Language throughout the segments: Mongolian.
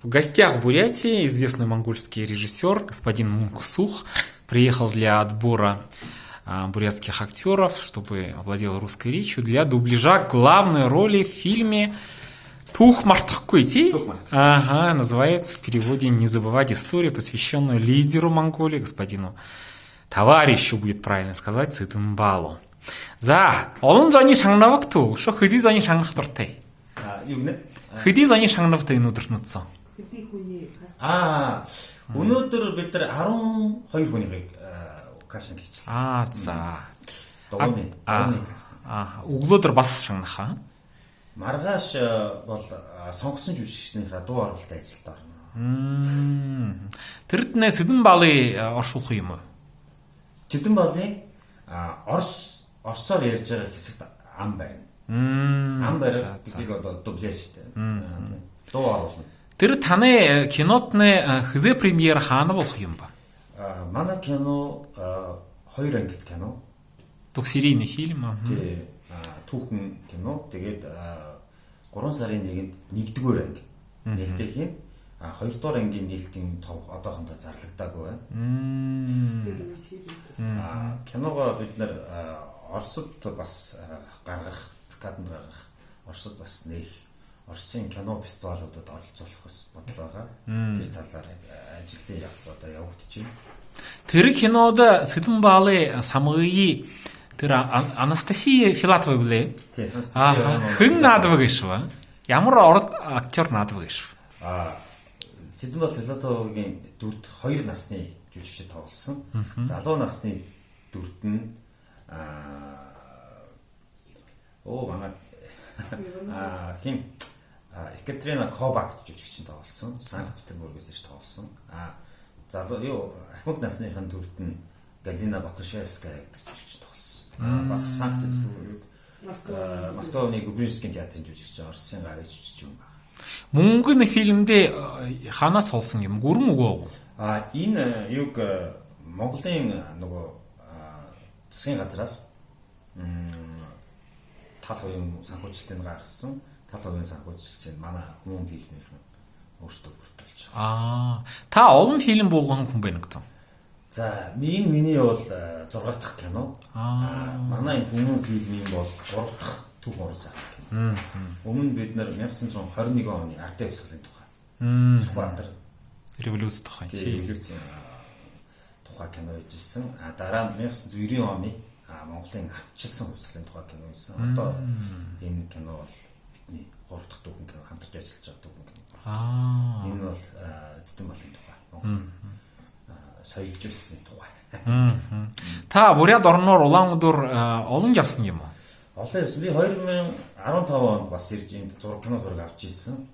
В гостях в Бурятии известный монгольский режиссер господин Мунхсух приехал для отбора бурятских актеров, чтобы владел русской речью, для дубляжа главной роли в фильме Түүх мартахгүй, тий? Ага, называется в переводе «Не забывать историю», посвященную лидеру Монголии, господину, товарищу, будет правильно сказать, Цэдэнбалу. За, олон зооны шагнаваг төв. Өшөө хэдий зооны шагнах дуртай? А, юу гэнэ? Хэдий зооны шагнавтай энэ өдөрт нүдсэн? Хэдий хүний кастинг? Өнөөдөр бид нар 12 хүнийг кастинг хийчихлээ. Аа, за. Дугуйны кастинг. Аа, өглөөдөр бас шагнах аа? Маргааш бол сонгосон жүжигчнийхаа дуу оруулалтын ажилд орно. Тэрд нэ Цэдэнбалыг оршуулах юм уу? Цэдэнбалын Оросоор ярьж байгаа хэсэгт ам байна. Ам барих гэдгийг одоо дубляж шүү дээ. Дуу оруулна. Тэр таны кинот нэ хэзээ премьер хаана болох юм ба? Манай кино хоёр ангит кино. Двухсерийный фильм. Тий. Түүхэн кино. Тэгээд 3 сарын 1-нд 1-р анги нээлттэй хийн. А 2-дугаар ангийн нээлтийн тов одоохондоо зарлагдаагүй байна. Киногоо бид нар Оросд бас гаргах, прокатанд гаргах, Оросд бас нээх, Оросын кино фестивалуудад оролцуулах бас бодол байгаа. Тэр талаар ажлын явц одоо явагдаж байна. Тэр кинод Цэдэнбалын самгын тэр Анастасия Филатова билээ. Тий. Хэн наадваг гэж вэ? Ямар орд актер наадваг гэж вэ? Цэдэнбал Филатовагийн дүрд хоёр насны жүжигчид тоглосон. Залуу насны дүрд нь манай хин Екатерина Кобак жүжигчин тоглосон. Санкт Петербургээс ирж тоглосон. Залуу юу ахмад насныхын дүрд нь Галина Бакушевская гэдэг жүжигчин тоглосон. Бас Санкт Петербург, Москваны Губернскийн театрын жүжигчин, Оросын гавь жүжигчин юм байна. Мөнгө нь фильмдээ хаанаас олсон юм? Гүрэн үгүй үү? Энэ юг Монголын нөгөө засгийн газраас тал хувийн санхүүжилтийг гаргасан. Тал хувийн санхүүжилтийг манай хүмүүн фильмийнхэн өөрсдөө бүрдүүлж байгаа. Та олон фильм буулган хүн байна гэдэг. За, энэ миний бол 6 дахь кино. Манай хүмүүн фильмийн бол 3 дахь түүх уран сайхан кино. Өмнө бид нар 1921 оны ардын хувьсгалын тухай. Сүхбаатар революц тухай. Революцийн тухай кино хийжсэн. Дараа нь 1990 оны Монголын ардчилсан хувьсгалын тухай кино хийсэн. Одоо энэ кино бол бидний 3 дахь түүхэн кино, хамтарч ажиллаж байгаа түүхэн кино. Энэ бол Цэдэнбалын тухай. Монголын соёлжуулсны тухай. Та Бурят орноор Улаанбаатар олон явсан юм уу? Олон явсан. Би 2015 онд бас ирж энд кино зураг авч ирсэн.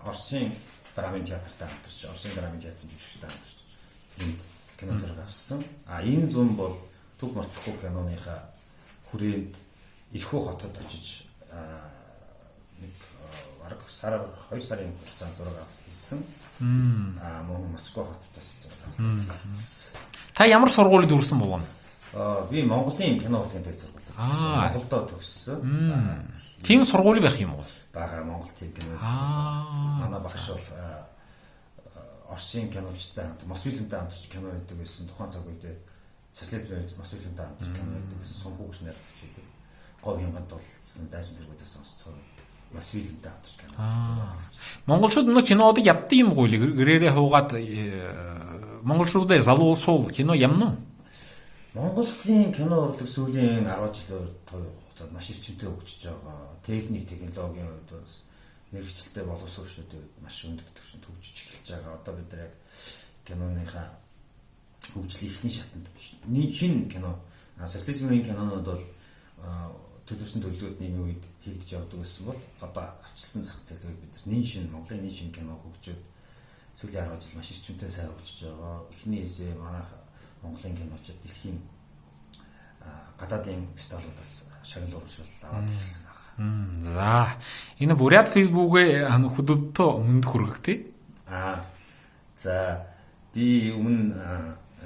Оросын драмын театртай хамтарч, Оросын драмын театрын жүжигчтэй хамтарч энд кино зураг авсан. Энэ зам бол Түүх мартахгүй киноныхаа хүрээнд Ирхүү хотод очиж нэг бараг сар 2 сарын хугацаанд зураг авах хийсэн. Мөн Москва хотод бас зураг авах хийсэн. Та ямар сургуульд үрсэн болгоно? Би Монголын кино урлагийн дэд сургууль. Монголдо төгссөн. Тийм сургууль байх юм уу? Бага Монгол тийм кино. Манай багш бол Оросын киночтой хамт, Мосфильмтэй хамтарч кино хийдэг байсан. Тухайн цаг үед социализмын үед Мосфильмтэй хамтарч кино хийдэг байсан. Сумхүү гэж найрлаж хийдэг. Говь хянганд дулдсан, дайсан зэргүүдээс сонсцоо. Мосфильмтэй хамтарч кино хийдэг. Монголчууд нөө кинод явдаг юм уу? Гэрээрээ хуугаад монголчуудаа залуусуул кино ямна уу? Монголын кино урлаг сүүлийн 10 жилийн хугацаанд маш эрчимтэй хөгжиж байгаа. Техник, технологийн хувьд бас мэргэжилтэй боловсруучдын хувьд маш өндөр түвшинд хөгжиж эхэлж байгаа. Одоо бид нар яг киноныхаа хөгжлийн эхний шатанд шинэ кино, социализмын кинонууд бол төлөвлөсөн төлөвлөгөөд нийгмийн үед хийгдэж явдаг гэсэн бол одоо арчилсан зах зээл үед бид нар нин шинэ Монголын нин шинэ кино хөгжөөд сүүлийн 10 жил маш эрчимтэй сайн хөгжиж байгаа. Эхний хэсээ манай Монголын киночид дэлхийн гадаадын фестивалуудаас шагнал урамшуул аваад ирсэн байна. За, энэ Бурят Facebook-ээ хөдөдтөө мөнд хүргэх тий. За, би өмнө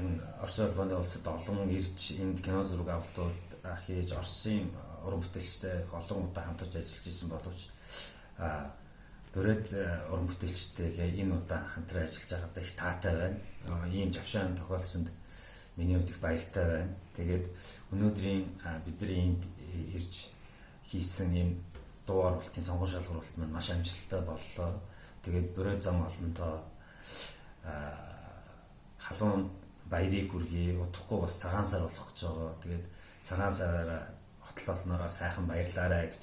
энэ Орос улбаны улсад олон ирж энд кино зураг авалтууд хийж Оросын уран бүтээлчтэй их олон удаа хамтарч ажиллаж исэн боловч Бүрээд уран бүтээлчтэйгээ энэ удаа хамтран ажиллаж байгаадаа их таатай байна. Ийм завшаан тохиолсонд миний хувьд их баяртай байна. Тэгээд өнөөдрийн бидний энд ирж хийсэн энэ дуу оруулалтын сонгон шалгаруулалт маань маш амжилттай боллоо. Тэгээд Бүрээд зам олонтоо халуун баярыг хүргэе. Удахгүй бас цагаан сар болох гэж байгаа. Тэгээд цагаан сараараа хотол олноороо сайхан баярлаарай гэж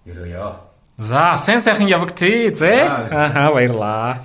ерөөё. За, сайн сайхан явагтъя, зэ. За, Аха, баярлаа.